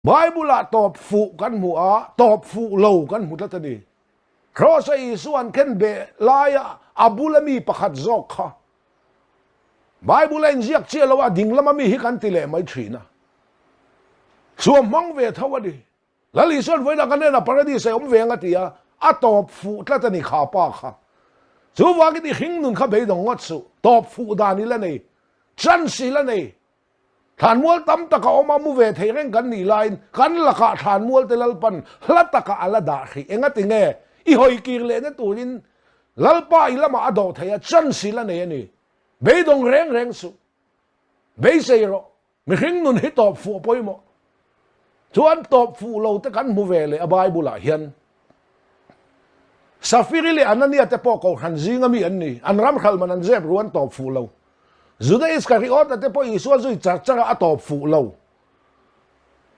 Bible-ah tawp fuh kan hmu a, tawp fuh lo kan hmu tlat a ni. Kraws-a Isua an khen beh laia a bula mi pakhat zawk kha Bible a inziak chiah lo a, ding lama mi hi kan ti leh mai thin a. Chhuah hmang ve tho a ni. Lal Isua'n vawiinah kan hnenah Paradis a awm ve ang a ti a, a tawp fuh tlat a ni kha pa kha. Chuvangin i hringnun kha beidawng ngawt suh, tawp fuh dan i la nei, chance i la nei. Thlanmual tam taka awm a mu ve thei reng kan nih laiin kan lakah thlanmual te Lalpan hla takah a la dah hrih. Engati nge i hawi kir lehna turin Lalpa i lamah a dawh thei a, chance i la nei a ni. Beidawng reng reng suh. Beisei rawh. Mihring nun hi tawp fuh a pawimawh. Chuan tawp fuh lo te kan hmu ve leh a Bible ah hian. Safiri leh Anania te pawh kohhran zinga mi an ni. An ram hralh man an zep ru an tawp fuh lo. Juda Iskariota te pawh Isua zui char char a a tawp fuh lo.